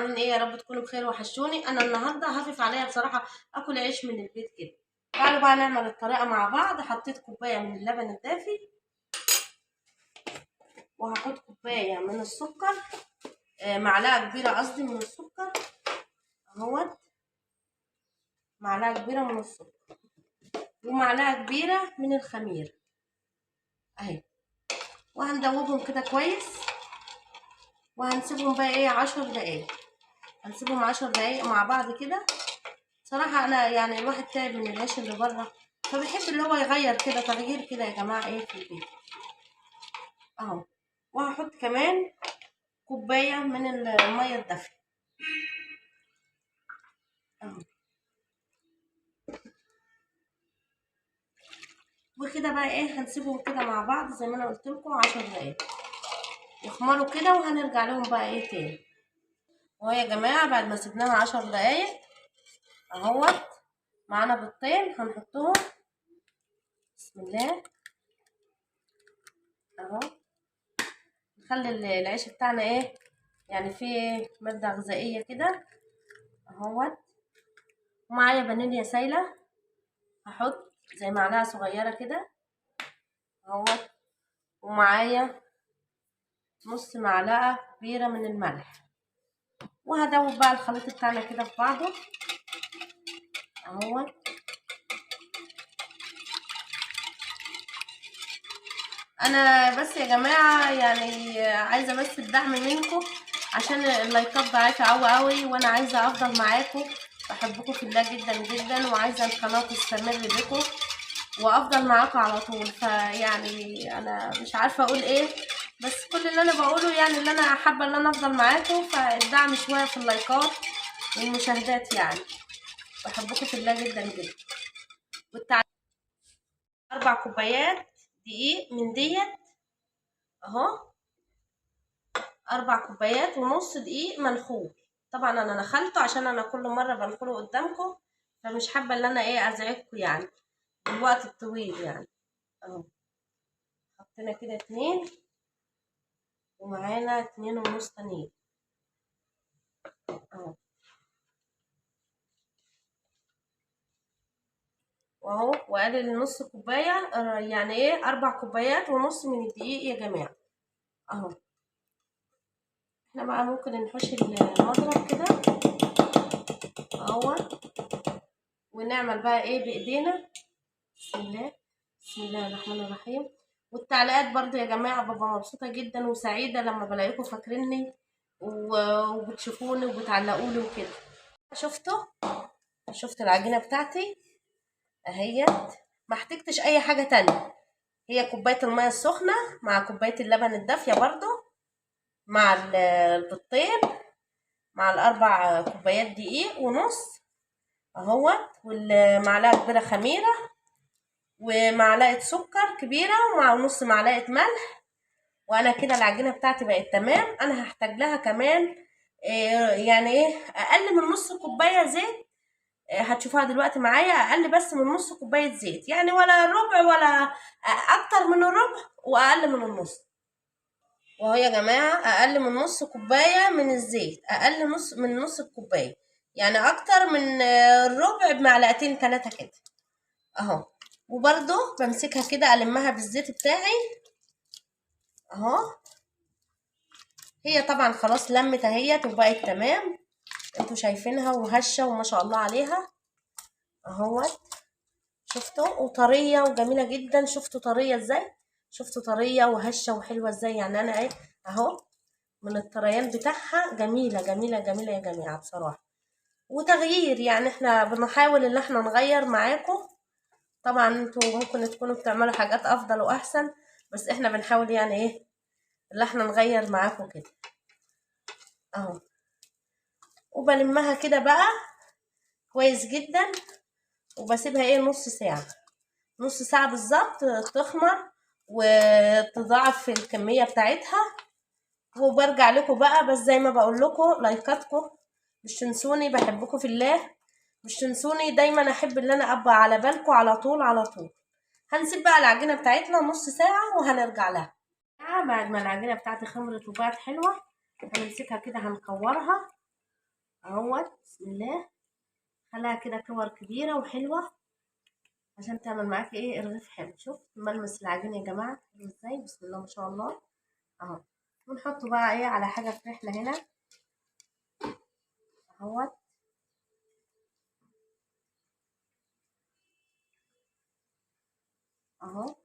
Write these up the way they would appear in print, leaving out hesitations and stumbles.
عاملين ايه؟ يا رب تكونوا بخير. وحشوني. انا النهارده هفف عليا بصراحة اكل عيش من البيت كده. تعالوا بقى نعمل الطريقة مع بعض. حطيت كوباية من اللبن الدافي، وهحط كوباية من السكر، معلقه كبيرة قصدي من السكر اهوت، معلقه كبيرة من السكر، ومعلقة كبيرة من الخميره اهي. وهندوبهم كده كويس، وهنسيبهم بقى ايه 10 دقايق. هنسيبهم 10 دقايق مع بعض كده. صراحة انا يعني الواحد تعب من العيش اللي بره، فبيحب اللي هو يغير كده، تغيير كده يا جماعة ايه في البيت اهو. وهحط كمان كوباية من المية الدافيه اهو. وكده بقى ايه هنسيبهم كده مع بعض زي ما انا قلت لكم 10 دقايق يخمروا كده، وهنرجع لهم بقى ايه تاني. وهي يا جماعة بعد ما سيبناها 10 دقايق اهوت، معانا بيضتين هنحطهم. بسم الله اهو. نخلي العيش بتاعنا ايه يعني فيه مادة غذائية كده اهوت. ومعايا فانيليا سايله، هحط زي معلقه صغيرة كده اهوت. ومعايا نص معلقه كبيرة من الملح. وهدوب بقى الخليط بتاعنا كده في بعضه اهوت. انا بس يا جماعة يعني عايزه بس الدعم منكم، عشان اللايكات ضعيفة قوي قوي، وانا عايزه افضل معاكم. بحبكم في الله جدا جدا، وعايزه القناة تستمر بكم وافضل معاكم على طول. فيعني انا مش عارفه اقول ايه، بس كل اللي انا بقوله يعني اللي انا حابة ان انا افضل معاكم، فالدعم شوية في اللايكات والمشاهدات. يعني بحبكم في الله جدا جدا. 4 كوبايات دقيق من ديت اهو، 4 كوبايات ونص دقيق منخول. طبعا انا نخلته عشان انا كل مرة بنخله قدامكم، فمش حابة ان انا ايه ازعجكم يعني الوقت الطويل يعني اهو. حطينا كده 2، ومعانا 2.5 تانيين اهو. واهو وقلل نص كوباية، يعني ايه 4 كوبايات ونص من الدقيق يا جماعة اهو. احنا بقى ممكن نحوش المضرب كده اهو، ونعمل بقى ايه بايدينا. بسم الله، بسم الله الرحمن الرحيم. والتعليقات برضو يا جماعة ببقى مبسوطة جدا وسعيدة لما بلاقيكم فاكريني وبتشوفوني وبتعلقولي وكده. شفتوا العجينة بتاعتي اهيت، ما احتجتش اي حاجة تانية. هي كوباية المية السخنة مع كوباية اللبن الدافيه برضو، مع البيضتين، مع 4 كوبايات دقيق ونص اهوت، والمعلقه كبيرة خميره، ومعلقة سكر كبيرة، ومع نص معلقه ملح. وانا كده العجينة بتاعتي بقت تمام. انا هحتاج لها كمان يعني ايه اقل من نص كوباية زيت، هتشوفوها دلوقتي معايا. اقل بس من نص كوباية زيت، يعني ولا ربع ولا اكتر من الربع واقل من النص. وهو يا جماعة اقل من نص كوباية من الزيت، اقل نص من نص الكوباية، يعني اكتر من الربع بمعلقتين 3 كده اهو. وبرده بمسكها كده المها بالزيت بتاعي اهو. هي طبعا خلاص لمت اهيت وبقت تمام، انتوا شايفينها وهشه وما شاء الله عليها اهوت. شفتوا؟ وطريه وجميلة جدا. شفتوا طرية ازاي؟ شفتوا طرية وهشه وحلوه ازاي؟ يعني انا ايه اهو من الطريان بتاعها، جميلة جميلة جميلة يا جماعة بصراحة. وتغيير يعني احنا بنحاول ان احنا نغير معاكم. طبعا انتوا ممكن تكونوا بتعملوا حاجات افضل واحسن، بس احنا بنحاول يعني ايه اللي احنا نغير معاكم كده اهو. وبلمها كده بقى كويس جدا، وبسيبها ايه نص ساعة، نص ساعة بالظبط تخمر وتضاعف الكمية بتاعتها. وبرجع لكم بقى. بس زي ما بقول لكم لايكاتكم مش تنسوني، بحبكم في الله، مش تنسوني. دايما احب ان انا ابقى على بالكم على طول على طول. هنسيب بقى العجينة بتاعتنا نص ساعة وهنرجع لها. بعد ما العجينة بتاعتي خمرت وبقت حلوة، هنمسكها كده هنكورها اهوت. بسم الله. خليها كده كور كبيرة وحلوه عشان تعمل معاكي ايه رغيف حلو. شوف ملمس العجين يا جماعة حلو ازاي، بسم الله ما شاء الله اهو. ونحطه بقى ايه على حاجة في رحله هنا اهوت. اهو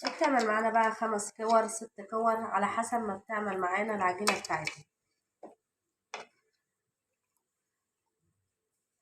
بتعمل معانا بقى 5 كور 6 كور على حسب ما بتعمل معانا العجينة بتاعتنا.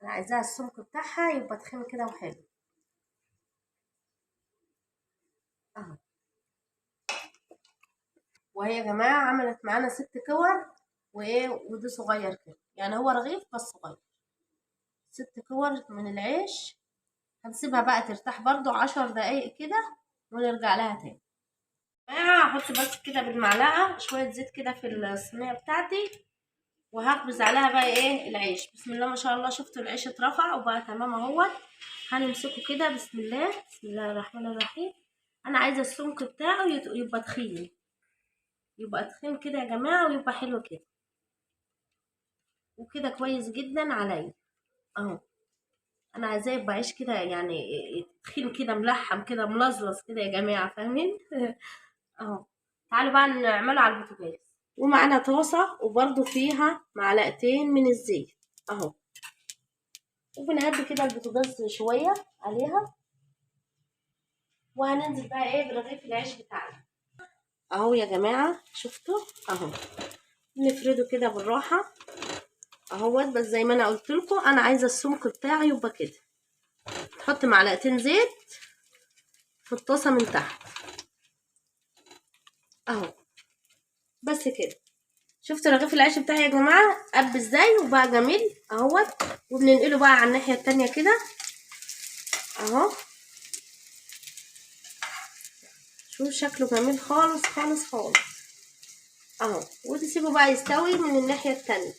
انا عايزاها السمك بتاعها يبقى تخين كده وحلو اهو. وهي يا جماعة عملت معانا 6 كور وايه، وده صغير كده، يعني هو رغيف بس صغير. 6 كور من العيش. هنسيبها بقى ترتاح برضو 10 دقايق كده ونرجع لها تاني. هحط بس كده بالمعلقه شوية زيت كده في الصينية بتاعتي، وهخبز عليها بقى ايه العيش. بسم الله ما شاء الله، شفتوا العيش اترفع وبقى تمام اهوت. هنمسكه كده بسم الله، بسم الله الرحمن الرحيم. انا عايزه السمك بتاعه يبقى تخين، يبقى تخين كده يا جماعة، ويبقى حلو كده وكده كويس جدا عليا اهو. انا عايزاه يبقى عيش كده يعني تخين كده، ملحم كده، ملظلظ كده يا جماعة، فاهمين؟ اهو. تعالوا بقى نعمله على البوتاجاز. ومعانا طاسه وبرده فيها معلقتين من الزيت اهو، وبنهدي كده البوتاجاز شوية عليها، وهننزل بقى ايه برغيف العيش بتاعنا اهو يا جماعة. شفتوا اهو، نفرده كده بالراحة اهوت. بس زي ما انا قلت لكم انا عايزه السمك بتاعي يبقى كده. تحط معلقتين زيت في الطاسه من تحت اهو، بس كده. شفتوا رغيف العيش بتاعي يا جماعة قب ازاي وبقى جميل اهوت. وبننقله بقى على الناحية التانية كده اهو. شوف شكله جميل خالص خالص خالص اهو. وتسيبه بقى يستوي من الناحية التانية.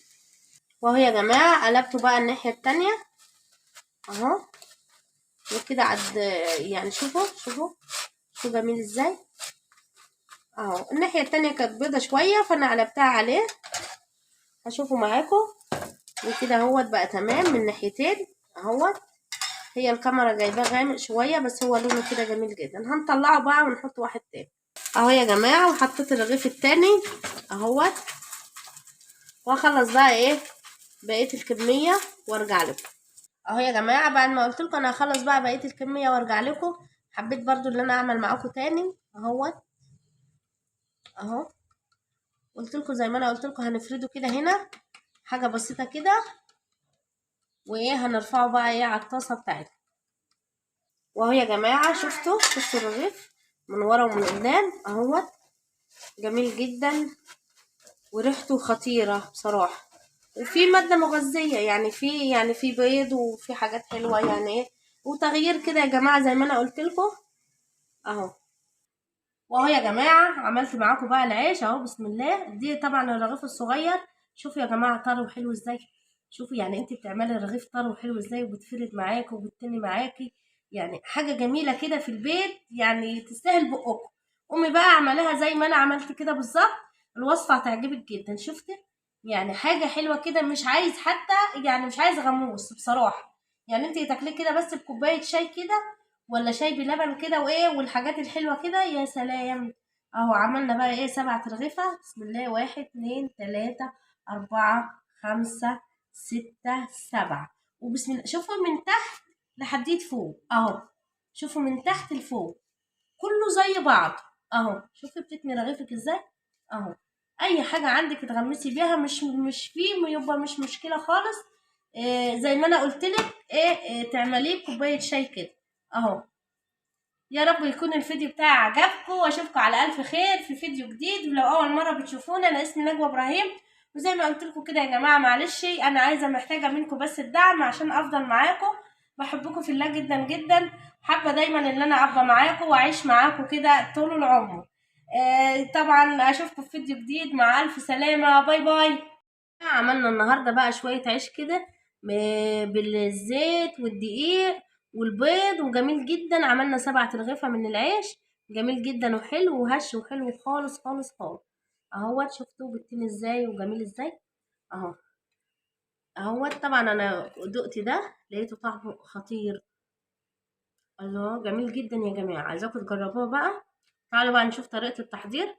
وهو يا جماعة قلبته بقى الناحية التانية اهو، وكده عد يعني. شوفوا شوفوا شوفوا جميل ازاي اهو. الناحية التانية كانت بيضة شوية فانا قلبتها عليه، هشوفه معاكم. وكده اهوت بقى تمام من ناحيتين اهوت. هي الكاميرا جايباه غامق شوية بس هو لونه كده جميل جدا. هنطلعه بقى ونحط واحد تاني اهو يا جماعة. وحطيت الرغيف التاني اهوت، واخلص بقى ايه بقية الكمية وارجع لكم اهو يا جماعة. بعد ما قلت لكم انا هخلص بقى بقية الكمية وارجع لكم، حبيت برضو ان انا اعمل معاكم تاني اهوت اهو. قلت لكم زي ما انا قلت لكم هنفرده كده هنا حاجة بسيطة كده، وايه هنرفعه بقى ايه على الطاسه بتاعتنا. واهو يا جماعة شفتوا الرغيف من ورا ومن قدام اهوت، جميل جدا وريحته خطيرة بصراحة. وفي مادة مغذيه، يعني في بيض وفي حاجات حلوة يعني ايه، وتغيير كده يا جماعة زي ما انا قلت لكم اهو. واهو يا جماعة عملت معاكم بقى العيش اهو بسم الله. دي طبعا الرغيف الصغير، شوفوا يا جماعة طري وحلو ازاي. شوفوا يعني انت بتعملي الرغيف طري وحلو ازاي، وبتفرد معاكي وبتتني معاكي، يعني حاجة جميلة كده في البيت، يعني تستاهل بقكم. امي بقى عملها زي ما انا عملت كده بالظبط، الوصفة هتعجبك جدا. شفتي يعني حاجة حلوة كده، مش عايز حتى يعني مش عايز غموس بصراحة. يعني انت تاكليه كده بس بكوبايه شاي كده ولا شاي بلبن كده وايه والحاجات الحلوة كده، يا سلام. اهو عملنا بقى ايه 7 رغيفه بسم الله، 1 2 3 4 5 6 7 وبسم الله. شوفوا من تحت لحديت فوق اهو، شوفوا من تحت لفوق كله زي بعض اهو. شوفي بتتني رغيفك ازاي اهو. اي حاجة عندك تغمسي بيها، مش فيه يبقى مش مشكلة خالص. إيه زي ما انا قلت لك إيه تعمليه بكوبايه شاي كده اهو. يا رب يكون الفيديو بتاعي عجبكم، واشوفكم على الف خير في فيديو جديد. ولو اول مرة بتشوفونا، انا اسمي نجوى ابراهيم، وزي ما قلت لكم كده يا جماعة معلش انا عايزه محتاجه منكم بس الدعم عشان افضل معاكم. بحبكم في الله جدا جدا، حابة دايما ان انا ابقى معاكم واعيش معاكم كده طول العمر. طبعا اشوفكم في فيديو جديد، مع الف سلامه، bye bye. عملنا النهارده بقى شوية عيش كده بالزيت والدقيق والبيض، وجميل جدا. عملنا 7 رغيفه من العيش، جميل جدا وحلو وهش وحلو خالص خالص خالص اهوت. شفتوا بالتين ازاي وجميل ازاي اهو اهوت. طبعا انا دقت ده لقيته طعمه خطير، الله جميل جدا يا جماعة، عايزاكم تجربوه بقى. تعالوا بقى نشوف طريقه التحضير.